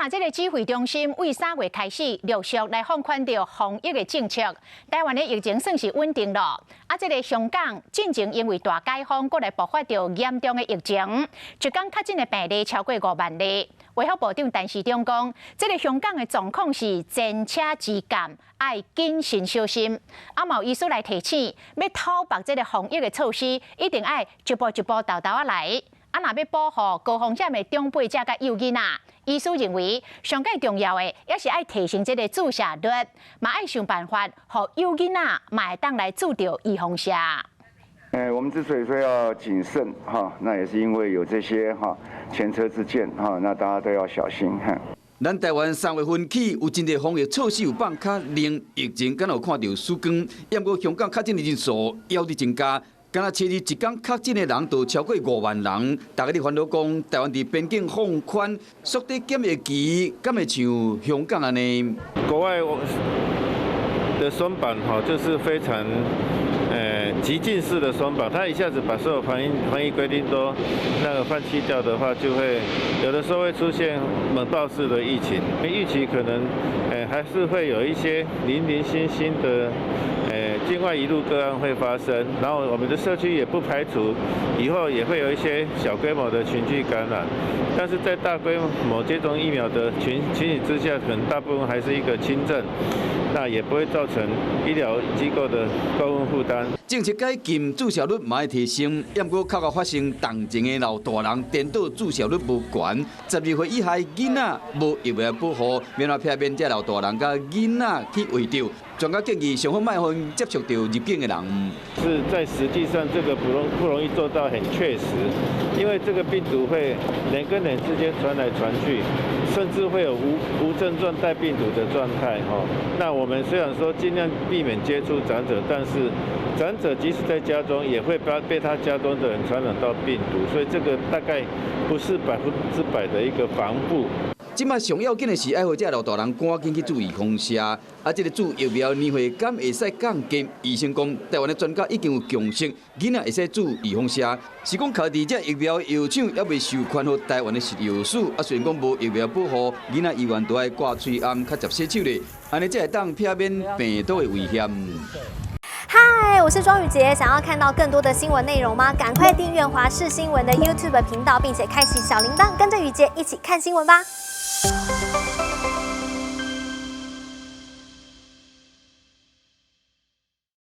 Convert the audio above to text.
若這个指揮中心對3月開始陸續來放寬著防疫的政策，台灣的疫情算是穩定咯。啊，這个香港進前因為大解封，閣來爆發著嚴重的疫情，一工確診的病例超過5萬例。衛福部長陳時中講，這个香港的狀況是前車之鑑，愛謹慎小心。啊，嘛有醫師來提醒，欲透縛這个防疫的措施，一定愛一步一步沓沓仔來。啊，若欲保護高風險的長輩者佮幼囡仔，醫師認為上蓋重要的，也是愛提升這个注射率，嘛愛想辦法，予幼囡仔嘛會當來注著預防射。我們之所以說要謹慎哈，那也是因為有這些哈前車之鑑哈，那大家都要小心哈。咱台灣3月份起有真濟防疫措施有放較冷，疫情敢若有看著曙光，毋過香港確診的人數猶佇增加。敢若七日一工確診的人就超過5萬人，大家咧煩惱講，台灣佇邊境放寬，縮短檢疫期，敢會像香港按呢？國外的鬆綁哈，就是非常激進式的鬆綁，他一下子把所有防疫規定都那個放棄掉的話，就會有的時候會出現猛爆式的疫情。預期可能還是會有一些零零星星的境外移入個案會發生，然後我們的社區也不排除以後也會有一些小規模的群聚感染，但是在大規模接種疫苗的情形之下，可能大部分還是一個輕症，那也不會造成醫療機構的高溫負擔。政策解禁，注射率嘛會提升，毋過較較發生重症的老大人，顛倒注射率無懸。12歲以下囡仔無疫苗保護，免來避免這老大人佮囡仔去秽著。專家建議，上好莫予𪜶接觸著入境的人。是在實際上，這個不容易做到很確實，因為這個病毒會人跟人之間傳來傳去，甚至會有無症狀帶病毒的狀態。哈，那我們雖然說盡量避免接觸長者，但是長者即使在家中，也會被他家中的人傳染到病毒，所以這個大概不是100%的一個防護。這擺上要緊的是愛予這老大人趕緊去注預防射，啊，這个注疫苗年歲敢會使降低？醫生講，台灣的專家已經有共識，囡仔會使注預防射，是講徛佇這疫苗藥廠猶未授權予台灣的食藥署，啊，雖然講無疫苗保護，囡仔猶原都愛掛喙罨，較捷洗手咧，按呢才會當避免病毒的危險。嗨，我是莊宇傑，想要看到更多的新聞內容嗎？趕快訂閱華視新聞的 YouTube 頻道，並且開啟小鈴鐺，跟着宇傑一起看新聞吧。